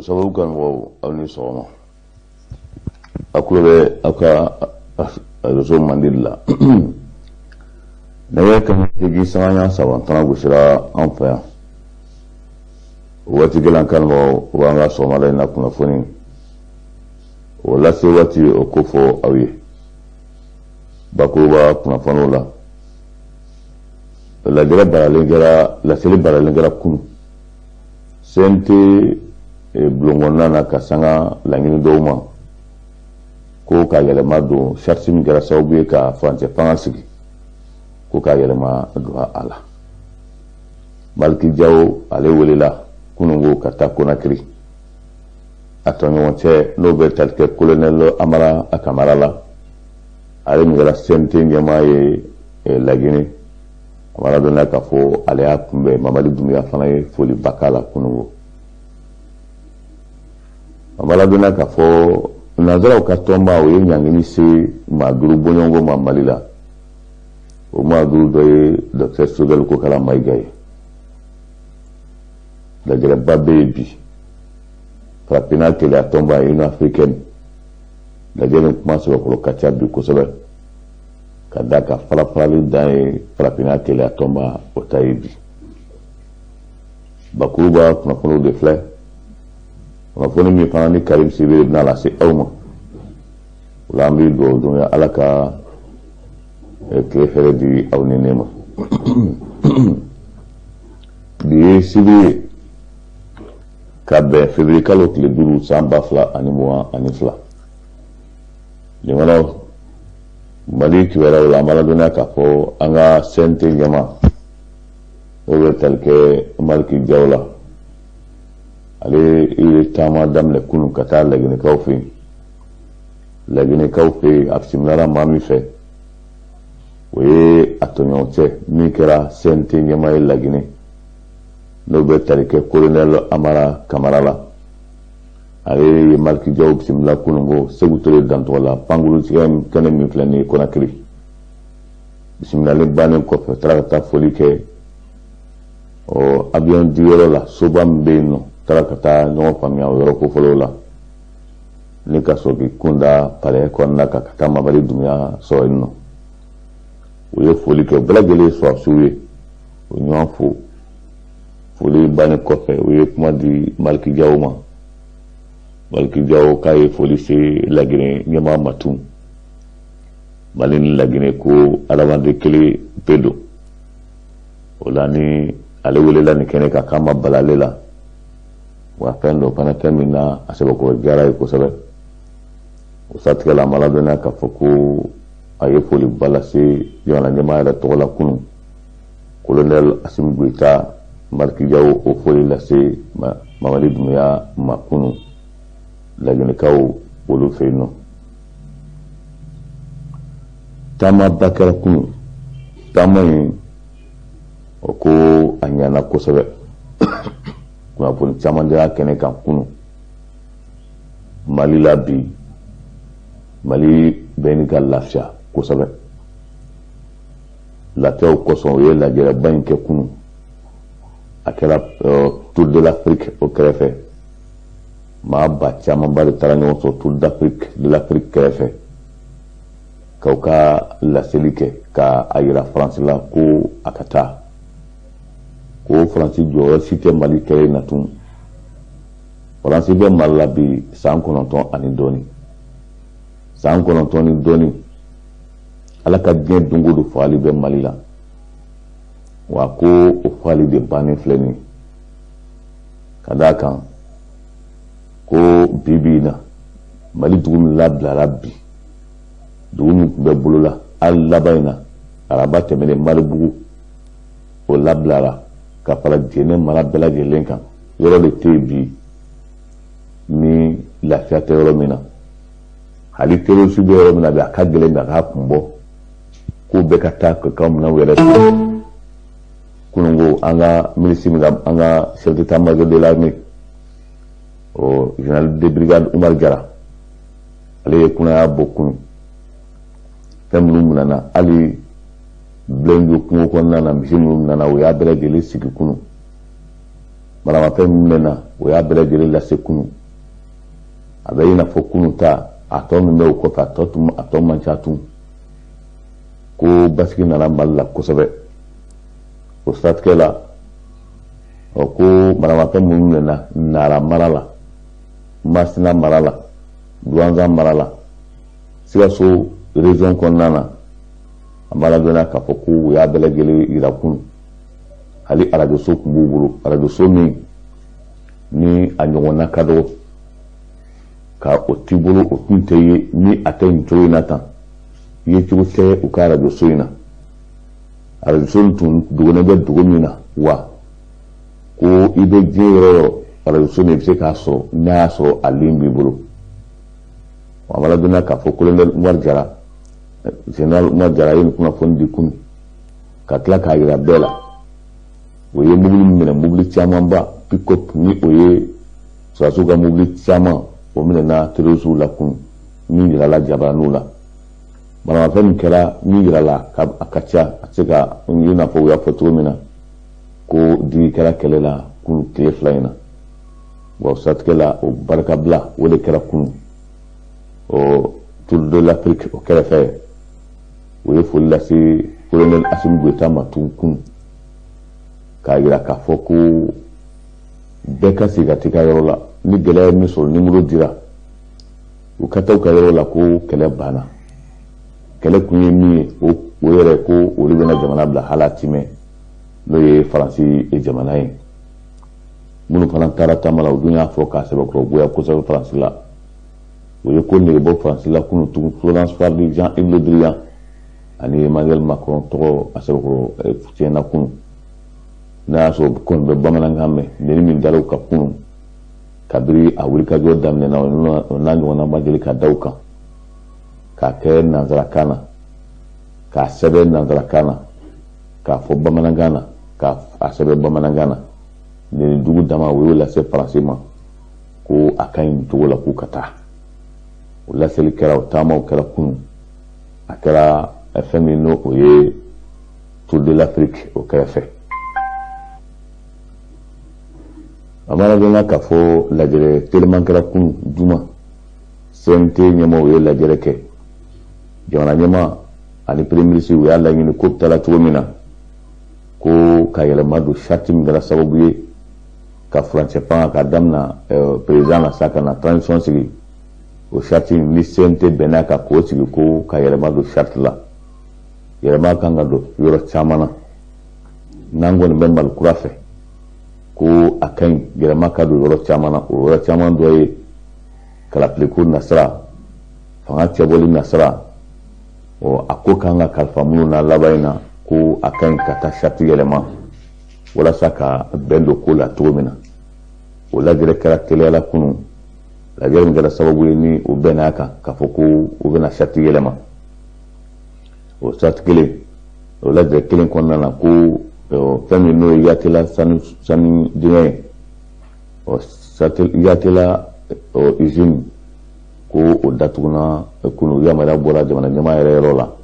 Sababu kanubagaw, aw ni sɔgɔma. Aw tulo bɛ aw ka réseau mandi de la. Nɛgɛ kanɲɛ 8 sanga ɲɛ 3 tana gosira an fɛ yan. O waati kelen, kanubagaw, o b'an ka sɔgɔmada in na kunnafoni o lase waati o ko fɔ aw ye. Bakuruba kunnafoniw la, lajɛrɛ baralen kɛra, laseli baralen kɛra kunu CNT bulon kɔnɔna na ka sanga laɲini dɔw ma ko ka yɛlɛma don charte min kɛra sababu ye ka furancɛ fanga sigi, ko ka yɛlɛma don a la. Maliki Jawo, ale welela kununko ka taa Konakiri. A tɔɲɔgɔn cɛ, n'o bɛ tali kɛ kolonɛli Amara Kamara la, ale min kɛra CNT ɲɛmaa ye Laginɛ, a b'a ladɔnniya k'a fɔ ale y'a kunbɛn. Mamadi Dunbiya fana ye foliba k'a la kununko. A b'a ladɔnniya k'a fɔ nanzaraw ka tɔnba, o ye ɲangili se maa 5 bɔɲɔgɔnko ma Mali la. O maa 5 dɔ ye Dɔkitɛri Sogɛli Kokala Mayiga ye. Lajɛrɛba bɛ yen bi, Farafinna Keleya tɔnba, Union africaine, lajɛ ni kuma sɛbɛkɔrɔ ka ca bi kosɛbɛ, ka da ka fara farali dan ye Farafinna Keleya tɔnba o ta ye bi. Bakuruba kunnafoniw de filɛ, kunnafoni min fana ni Karim Sidibe de bɛna lase aw ma. O la, an bɛ dugawu don Ala ka tile hɛrɛ di aw ni ne ma. Bi ye sibiri ye ka bɛn février kalo tile 5, san 2022. Limanaw, Mali kibaruyaw la, an b'a ladɔnniya k'a fɔ an ka CNT ɲɛmaa, o bɛ tali kɛ Maliki Jaw la, ale ye taama daminɛ kunun ka taa Laginɛkaw fɛ yen. Laginɛkaw fɛ yen, a bisimilala maa min fɛ, o ye a tɔɲɔgɔn cɛ min kɛra CNT ɲɛmaa ye Laginɛ, n'o bɛ tali kɛ kolonɛli Amara Kamara la. Ale ye Maliki Jaw bisimila kunun ko Segu Ture dantɔgɔ la, pankuru kɛnɛ min filɛ nin ye Konakiri. Bisimilali bannen kɔfɛ, taara ka taa foli kɛ ɔ avion jigiyɔrɔ la, soba min bɛ yen nɔ, taara ka taa ɲɔgɔn faamuya o yɔrɔ kofɔlenw la, ni ka sɔrɔ k'i kun da palais kɔnɔna kan ka taa Mamadi Dunbiya sɔrɔ yen nɔ. U ye foli kɛ, bɛɛ lajɛlen ye sɔrɔdasiw ye, u ye ɲɔgɔn fo. Foli bannen kɔfɛ, u ye kuma di Maliki Jaw ma. Maliki Jaw k'a ye foli se Laginɛ ɲɛmaa ma tun. Mali ni Laginɛ ko adamaden kelen pe don. O la, ni ale welela nin kɛnɛ kan, k'a ma bala ale la wa, fɛn dɔ fana, fɛn min na a sɛbɛkɔrɔ diyara ye kosɛbɛ. O siratigɛ la, a ma ladɔnniya k'a fɔ ko a ye foliba lase jamana ɲɛmaa yɛrɛ tɔgɔ la kunun, kolonɛli Asimi Goyita. Maliki Jaw o foli lase Mamadi Dunbiya ma kunun Laginɛkaw olu fɛ yen nɔ. Taamaba kɛra kunun. Taama in, o ko a ɲana kosɛbɛ. Kunnafoni caman dira kɛnɛ kan kunun Mali la. Bi, Mali bɛ ni ka lafiya kosɛbɛ. Lafiyaw kosɔn, u ye lajɛrɛba in kɛ kunun. A kɛra Tour de l'Afrique o kɛrɛfɛ. Maa ba camanba de taara ɲɔgɔn sɔrɔ Tour d'Afrique de l'Afrique kɛrɛfɛ k'aw ka laseli kɛ ka a yira Faransi la ko a ka taa, ko Faransi jɔyɔrɔ si tɛ Mali kɛlɛ in na tun. Faransi bɛ Mali la bi san 9 ani dɔɔni, san 9 ni dɔɔni. Ala ka diɲɛ don o don, fagali bɛ Mali la wa. Ko o fagali de bannen filɛ nin ye, ka d'a kan ko bi bi in na, Mali dugu min labilara bi, dugu min tun bɛ bolo la, hali laban in na, araba tɛmɛnen, Maribugu, o labilara ka fara Jɛnɛ mara bɛɛ lajɛlen kan. Yɔrɔ de tɛ yen bi ni lafiya tɛ yɔrɔ min na. Hali terroriste bɛ yɔrɔ min na bi, a ka gɛlɛn bi a k'a kun bɔ k'o bɛɛ ka taa ka minɛnw yɛrɛ ta. Kununko, an ka minisiri min ka, an ka chef d'état-major de l'armée, o général de brigade Umar Jara, ale ye kunnaya bɔ kunun. Fɛn minnu minɛna, hali Bilenjo kungo kɔnɔna na, misi minnu minɛna, o y'a bɛɛ lajɛlen sigi kunun. Maramafɛn min minɛna, o y'a bɛɛ lajɛlen lase kunu. A bɛ i n'a fɔ kunu ta, a tɔ min bɛ o kɔfɛ, a tɔ man ca tun. Ko basigi nana Mali la kosɛbɛ. O siratigɛ la, ɔ ko maramafɛn minnu minɛna Nara mara la, Masina mara la, Duwanzan mara la, Sikaso région kɔnɔna na, a ma ladɔnniya k'a fɔ ko u y'a bɛɛ lajɛlen yira kunu. Hali arajoso tun b'u bolo, arajoso min ni a ɲɔgɔnna ka dɔgɔ ka o t'i bolo, o tun tɛ ye ni a tɛ nin cogo in na tan, yecogo tɛ u ka arajoso in na. Arajoso in tun dogolen bɛ dogo min na wa, ko i bɛ diɲɛ yɔrɔ o yɔrɔ, arajoso nin i bɛ se k'a sɔrɔ n'a y'a sɔrɔ a lin b'i bolo. A ma ladɔnniya k'a fɔ colonel Umaru Jara, général Umaru Jara ye nin kunnafoni di kunun, ka tila k'a yira bɛɛ la. O ye mobili min minɛ, mobili camanba, pick-up, ni o ye sɔrɔdasiw ka mobili caman, o minɛna terrorisiw la kunun, min yirala jabaraniw la. Maramafɛn min kɛra min yirala a ka ca, a tɛ se ka i n'a fɔ u y'a fɔ cogo min na ko digi kɛra kɛlɛ la kunun tile 2 in na. Wa o siratigɛ la, o barikabila o de kɛra kunun o Tour de l'Afrique o kɛrɛfɛ. O ye foli lase colonel Assimi Goïta ma tun kunun, k'a yira k'a fɔ ko bɛɛ ka segin ka t'i ka yɔrɔ la. Ni gɛlɛya ye min sɔrɔ, nimoro dira, u ka taa u ka yɔrɔ la, ko kɛlɛ banna. Kɛlɛ kun ye min ye, o yɛrɛ ko olu bɛna jamana bila hali a ti mɛn, n'o ye Faransi jamana ye. Minnu fana taara taama la, u dun y'a fɔ k'a sɛbɛkɔrɔ goya kosɛbɛ Faransi la. O ye ko nege bɔ Faransi la kunun tugun. Florence Parly, Jean-Yves Le Drian ani Emmanuel Macron tɔgɔ a sɛbɛkɔrɔ tiɲɛna kunun. N'a y'a sɔrɔ kɔni bɛ bamanankan mɛn, neni min dara u kan kunun kabiri a wulikajɔ daminɛna, o n'a ɲɔgɔnna ma deli ka da u kan, k'a kɛ nanzarakan na, k'a sɛbɛn nanzarakan na, k'a fɔ bamanankan na, k'a sɛbɛn bamanankan na. Neni dugu dama, o y'o lase Faransi ma ko a ka ɲi nin cogo la, k'u ka taa. O laseli kɛra, o taamaw kɛra kunun. A kɛra fɛn min n'o o ye Tour de l'Afrique o kɛrɛfɛ. A mana dɔnna k'a fɔ lajɛrɛ teliman kɛra kunun juma, CNT ɲɛmaaw ye lajɛrɛ kɛ. Jamana ɲɛmaa ani premier ministre, u y'a laɲini ko bɛ taa cogo min na, ko ka yɛlɛma don charte min kɛra sababu ye ka furancɛ fanga ka damina président la sa ka na transition sigi. O charte ni CNT bɛnna kan k'o sigi, ko ka yɛlɛma don charte la. Yɛlɛma kan ka don yɔrɔ caman na. N'an kɔni bɛ Mali kura fɛ, ko a ka ɲi yɛlɛma ka don yɔrɔ caman na. O yɔrɔ caman dɔ ye kalafiliko nasira, fanga cɛbɔli nasira. Ɔ a ko kan ka kalifa minnu na laban in na, ko a ka ɲi ka taa charte yɛlɛma walasa ka bɛn don ko la cogo min na. O lajɛrɛ kɛra teliya la kunun, lajɛrɛ min kɛra sababu ye ni o bɛnna kan k'a fɔ ko u bɛna charte yɛlɛma. O charte kelen, o lajɛrɛ kelen kɔnɔna na, ko fɛn min n'o ye Yatela sanu dingɛ ye, ɔ Yatela usine, ko o datuguna kunun. Yamaruya bɔra jamana ɲɛmaa yɛrɛ yɔrɔ la,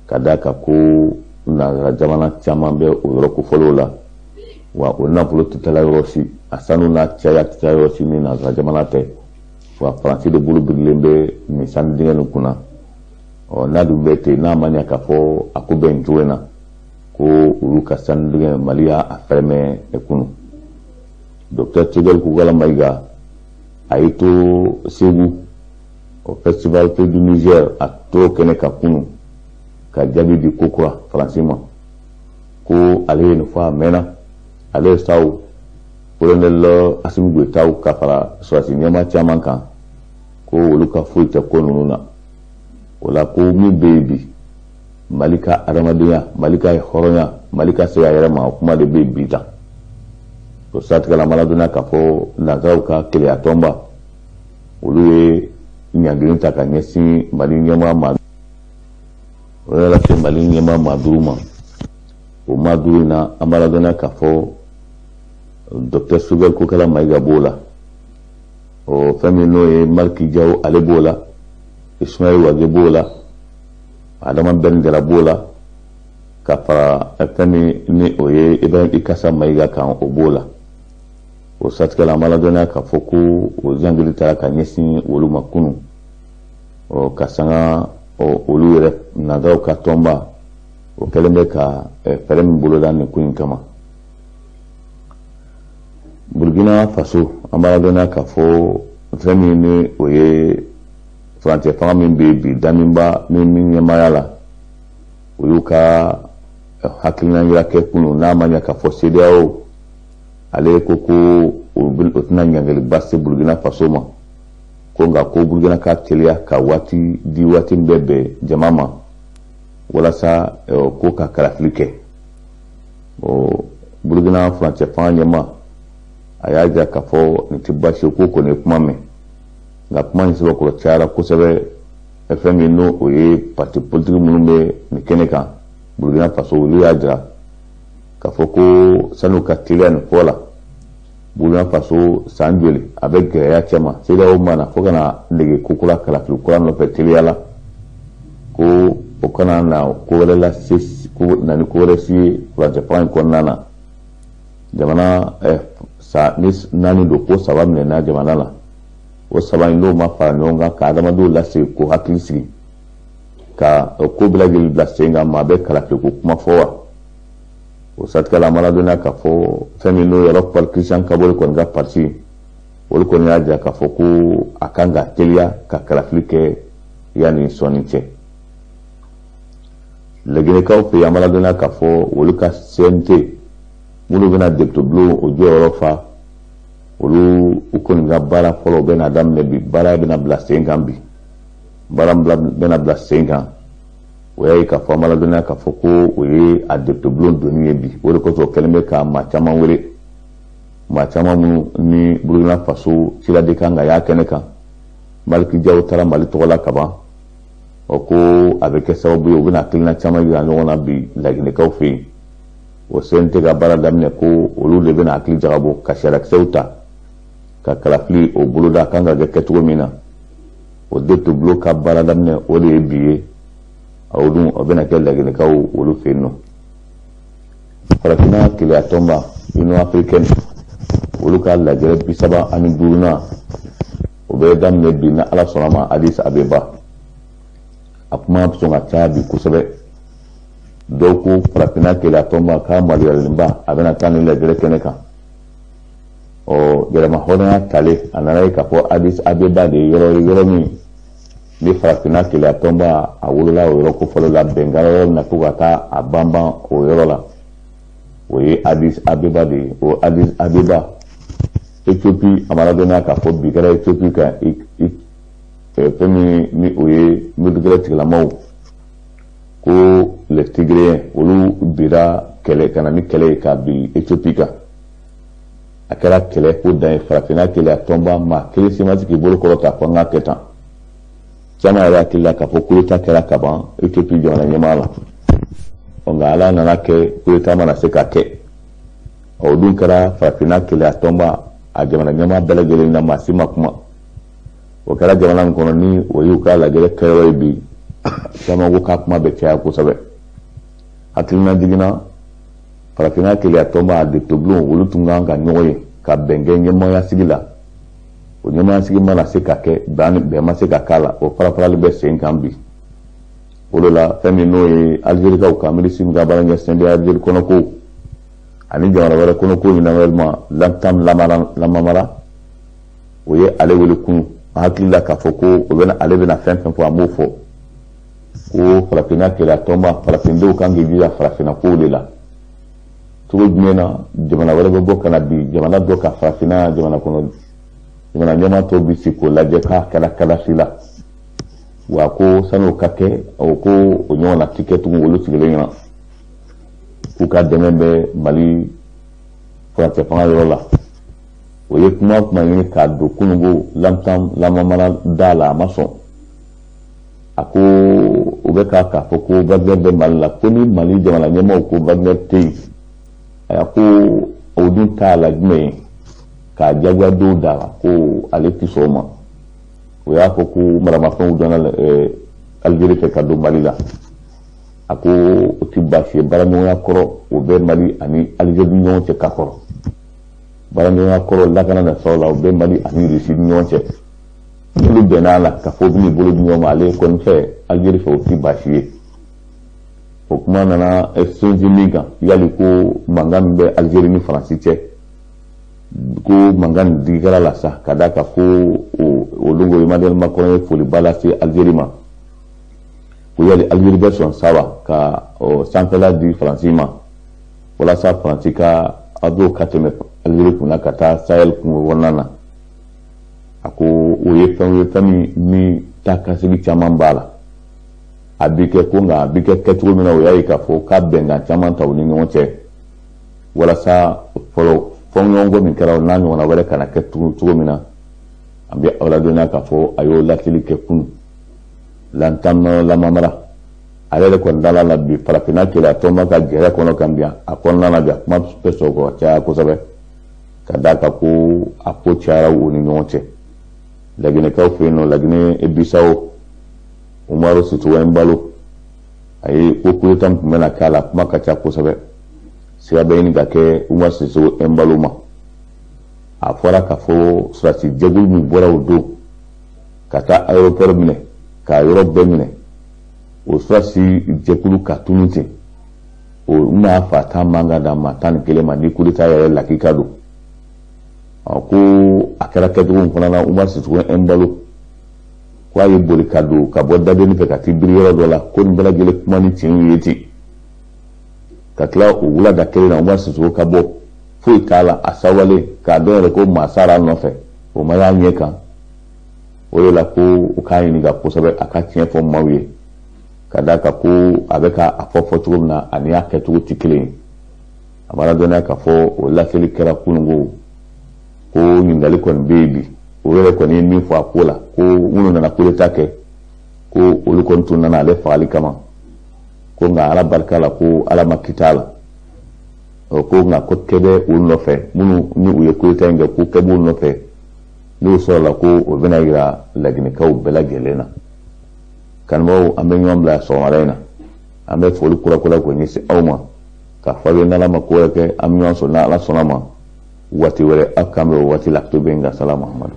ka d'a kan ko nanzara jamana caman bɛ o yɔrɔ kofɔlenw la, wa o nafolo tɛ taa yɔrɔ si, a sanu n'a caya tɛ taa yɔrɔ si ni nanzara jamana tɛ. Wa Faransi de bolo birilen bɛ nin sanu dingɛ nin kunna. Ɔ n'a dun bɛ ten, n'a ma ɲɛ k'a fɔ a ko bɛ nin cogo in na, ko olu ka sanu dingɛ, Mali y'a fɛrɛmɛ kunun. Docteur Choguel Kokalla Maïga, a y'i to Segu, o festival du Niger, a t'o kɛnɛ ka kunun ka jaabi di ko kura Faransi ma, ko ale ye nin fɔ a mɛnna. Ale ye saw colonel Assimi Goïta ka fara sɔrɔdasi ɲɛmaa caman kan, ko olu ka foyi tɛ ko ninnu na. O la, ko min bɛ yen bi, Mali ka adamadenya, Mali ka hɔrɔnya, Mali ka se a yɛrɛ ma, o kuma de bɛ yen bi tan. O siratigɛ la, maladonna k'a fɔ nanzaraw ka keleya tɔnba, olu ye ɲangili ta ka ɲɛsin Mali ɲɛmaa ma. O yɛrɛ lase Mali ɲɛmaa maa 5 ma. O maa 5 in na, an b'a ladɔnniya k'a fɔ docteur Choguel Kokalla Maïga b'o la, o fɛn min n'o ye Malick Diaw, ale b'o la, Ismaël Wagué b'o la, Adama Ben Jara b'o la, ka fara fɛn min ni o ye Ibrahim Ikassa Maïga kan, o b'o la. O siratigɛ la, an b'a ladɔnniya k'a fɔ ko o ɲangili taara ka ɲɛsin olu ma kunun, ɔ ka sanga olu yɛrɛ nanzaraw ka tɔnba o kɛlen bɛ ka fɛɛrɛ min boloda nin ko in kama. Burkina Faso, an b'a ladɔnniya k'a fɔ fɛn min ni o ye furancɛ fanga min bɛ bi Damiba min ɲɛmaaya la, o y'u ka hakilina yira kɛ kunun. N'a ma ɲɛ k'a fɔ CEDEAO ale ko ko o tɛna ɲangiliba se Burkina Faso ma, ko nka ko Burkina ka teliya ka waati di, waati min bɛ bɛn jama ma walasa ko ka kalafili kɛ. Burkina furancɛ fanga ɲɛma a y'a jira k'a fɔ nin tɛ baasi ye, ko kɔni ye kuma mɛn, nka kuma in sɛbɛkɔrɔ cayara kosɛbɛ. Fɛn min n'o o ye parti politique minnu bɛ nin kɛnɛ kan Burkina Faso, olu y'a jira k'a fɔ ko san'u ka teliya nin fɔ la, Burkina Faso san joli a bɛ gɛlɛya cɛma, CEDEAO ma na fo ka na nege ko kura, kalafili kura nɔfɛ teliya la, ko o kana na ko wɛrɛ lase, ko na ni ko wɛrɛ si ye furancɛ fanga in kɔnɔna na. Jamana sa ni naani don, ko saba minɛna jamana la, o saba in n'o ma fara ɲɔgɔn kan ka adamadenw lasigi, k'o hakili sigi, ka ko bɛɛ lajɛlen bila sen kan, maa bɛ kalafili ko kuma fɔ wa? O siratigɛ la, an b'a ladɔnniya k'a fɔ fɛn min n'o ye Roch Christian Kaboré kɔni ka parti, olu kɔni y'a jira k'a fɔ ko a kan ka teliya ka kalafili kɛ yanni sɔnni cɛ. Laginɛkaw fɛ yen, an b'a ladɔnniya k'a fɔ olu ka CNT minnu bɛna député bulon o jɔyɔrɔ fa, olu u kɔni ka baara fɔlɔ bɛna daminɛ bi. Baara bɛna bila sen kan bi. Baara bɛna bila sen kan, o y'a ye k'a fɔ an b'a ladɔnniya k'a fɔ ko o ye a député bulon donni ye bi. O de kosɔn o kɛlen bɛ ka maa caman wele, maa caman minnu ni Burukina Faso ciradi kan ka y'a kɛnɛ kan. Maliki Jaw taara Mali tɔgɔ la kaban. Ɔ ko a bɛ kɛ sababu ye, u bɛna hakilina caman yira ɲɔgɔn na bi Laginɛkaw fɛ yen. O CNT ka baara daminɛ, ko olu de bɛna hakili jagabɔ ka sariyakisɛw ta ka kalafili o boloda kan ka kɛ kɛcogo min na. O député bulon ka baara daminɛ, o de ye bi ye. O dun, o bɛna kɛ Laginɛkaw olu fɛ yen nɔ. Farafinna Keleya tɔnba, Union africaine, olu ka lajɛrɛ 35nan, o bɛ daminɛ bi ni Ala sɔnna ma Addis Abeba. A kuma bɛ sɔn ka caya bi kosɛbɛ. Dɔw ko Farafinna Keleya tɔnba k'a maloyalenba a bɛna taa nin lajɛrɛ kɛnɛ kan. Ɔ yɛrɛma hɔrɔnya talen, a nana ye k'a fɔ Addis Abeba de ye yɔrɔ ye, yɔrɔ min ni Farafinna Keleya tɔnba a wolola o yɔrɔ kofɔlɔ la, bɛnkan yɔrɔ min na fo ka taa a banban o yɔrɔ la, o ye Addis Abeba de ye. O Addis Abeba, Ethiopie, a ma ladɔnniya k'a fɔ bi kɛra Ethiopie kan, fɛn min ni o ye miirikɛlɛ tigilamaw ko les Tigréens, olu bira kɛlɛ ka na ni kɛlɛ ye ka bin Ethiopie kan. A kɛra kɛlɛ ko dan ye. Farafinna Keleya tɔnba maa kelen si ma se k'i bolo kɔrɔta fɔ an k'a kɛ tan. Caman yɛrɛ hakili la k'a fɔ coup d'état kɛra kaban Ethiopie jamana ɲɛmaa la. Nka Ala nana kɛ, coup d'état mana se ka kɛ. O dun kɛra Farafinna Keleya tɔnba a jamana ɲɛmaa bɛɛ lajɛlen na, maa si ma kuma. O kɛra jamana min kɔnɔ ni o y'u ka lajɛrɛ kɛyɔrɔ ye bi, caman ko k'a kuma bɛ caya kosɛbɛ. Hakilina jiginna, Farafinna Keleya tɔnba a député bulon, olu tun kan ka ɲɔgɔn ye ka bɛn kɛ ɲɛmɔgɔya sigi la. O ɲɛmɔgɔya sigi mana se ka kɛ, bɛn ma se ka k'a la, o farafarali bɛ sen kan bi. O de la, fɛn min n'o ye Alizerikaw ka minisiri min ka baara ɲɛsinnen bɛ Alizeri kɔnɔko ani jamana wɛrɛ kɔnɔko ɲɛnabɔli ma, Ramtane Lamamra, o ye ale wele kunun. A hakili la k'a fɔ ko o bɛna, ale bɛna fɛn fɛn fɔ, an b'o fɔ ko Farafinna Keleya tɔnba, farafindenw kan k'i jija farafinna kow de la. Cogo jumɛn na jamana wɛrɛ bɛ bɔ ka na bi jamana dɔ ka farafinna jamana kɔnɔ, jamana ɲɛmaa tɔw bɛ sigi k'o lajɛ k'a kɛra Kadafi la wa? Ko san'o ka kɛ, o ko o ɲɔgɔnna ti kɛ tugun. Olu sigilen ɲɛna k'u ka dɛmɛ bɛ Mali furancɛ fanga yɔrɔ la. O ye kuma kuma ɲini k'a don kununko Ramtane Lamamra da la, a ma sɔn. A ko u bɛ k'a fɔ ko Wagner bɛ Mali la, ko ni Mali jamana ɲɛmaaw ko Wagner tɛ yen, a ko o dun t'a la jumɛn ye k'a jagoya dɔw da la, ko ale tɛ sɔn o ma. O y'a fɔ ko maramafɛnw donna Algérie fɛ ka don Mali la. A ko o tɛ baasi ye, baaraɲɔgɔnya kɔrɔ o bɛ Mali ani Algérie ni ɲɔgɔn cɛ ka kɔrɔ. Baaraɲɔgɔnya kɔrɔ lakana na siraw la, o bɛ Mali ani Irisi ni ɲɔgɔn cɛ. N'olu bɛnna a la ka fɔ u bɛn'i bolo di ɲɔgɔn ma, ale kɔni fɛ, Algérie fɛ, o ti baasi ye. O kuma nana sinsin min kan, yali ko mankan min bɛ Algérie ni Faransi cɛ, ko mankan nin digikɛla la sa, ka d'a kan ko o don ko Emmanuel Macron ye foliba lase Algérie ma, ko yali Algérie bɛ sɔn sa wa ka sanfɛla di Faransi ma walasa Faransi ka avion ka tɛmɛ Algérie kunna ka taa Sahel kungo kɔnɔna na. A ko o ye fɛn ye, fɛn min ni taa ka segin caman b'a la, a bi kɛ ko, nka a bi kɛ kɛcogo min na, o y'a ye k'a fɔ k'a bɛnkan caman ta u ni ɲɔgɔn cɛ walasa fɔlɔ fɔɲɔgɔnkɔ min kɛra, o n'a ɲɔgɔnna wɛrɛ kana kɛ cogo min na. An bɛ aw ladɔnniya k'a fɔ a y'o laseli kɛ kunun. Lantan Lamamara, ale yɛrɛ kɔni dala la bi farafinna keleya tɔnba ka gɛrɛ kɔnɔ kan bi, a kɔnɔna na bi, a kuma bɛ sɔrɔ ka caya kosɛbɛ, ka d'a kan ko a ko cayara u ni ɲɔgɔn cɛ. Laginɛkaw fɛ yen nɔ, Laginɛ Bisawo, Umaru Sisoko Ɛnbalo, a ye ko coup d'État tun bɛna k'a la, kuma ka ca kosɛbɛ. Siga bɛ ɲini ka kɛ Umaru Sisoko Ɛnbalo ma. A fɔra k'a fɔ sɔrɔdasi jɛkulu min bɔra o don ka taa aéroport minɛ, k'a yɔrɔ bɛɛ minɛ, o sɔrɔdasi jɛkulu ka tunu ten, o maa fa tan man ka dan maa 11 ma ni coup d'État yɛrɛ lakika don. Ko a kɛra kɛcogo min fana na, Umaru Sisoko Ɛnbalo ko a ye boli ka don ka bɔ dadenni fɛ ka t'i biri yɔrɔ dɔ la, ko nin bɛɛ lajɛlen kuma ni tiɲɛw ye ten. Ka tila o wulada kelen na, Umaru Sisoko ka bɔ, foyi t'a la, a sawale k'a dɔn yɛrɛ ko maa sara a nɔfɛ, o ma y'a ɲɛ kan. O de la ko u k'a ɲininka kosɛbɛ, a ka tiɲɛ fɔ maaw ye, ka d'a kan ko a bɛ ka a fɔ fɔ cogo min na ani a kɛcogo tɛ kelen ye. A b'a ladɔnniya k'a fɔ o laseli kɛra kununko, ko ɲininkali kɔni bɛ yen bi. O yɛrɛ kɔni ye min fɔ a ko la, ko minnu nana coup d'État kɛ, ko olu kɔni tun nana ale fagali kama, ko nka Ala barika la, ko Ala ma kita la, ko nka ko kɛ bɛ u nɔfɛ, minnu ni u ye coup d'État in kɛ, ko kɛ b'u nɔfɛ, n'o sɔrɔla ko o bɛna yira laginɛkaw bɛɛ lajɛlen na. Kanubaaw, an bɛ ɲɔgɔn bila sɔgɔmada in na. An bɛ foli kura kura k'o ɲɛsin aw ma, k'a fɔ aw ye n'Ala ma ko wɛrɛ kɛ, an bɛ ɲɔgɔn sɔrɔ n'Ala sɔnna ma waati wɛrɛ. Aw kan bɛ o waati la. To bɛ n ka sala Mahamadu.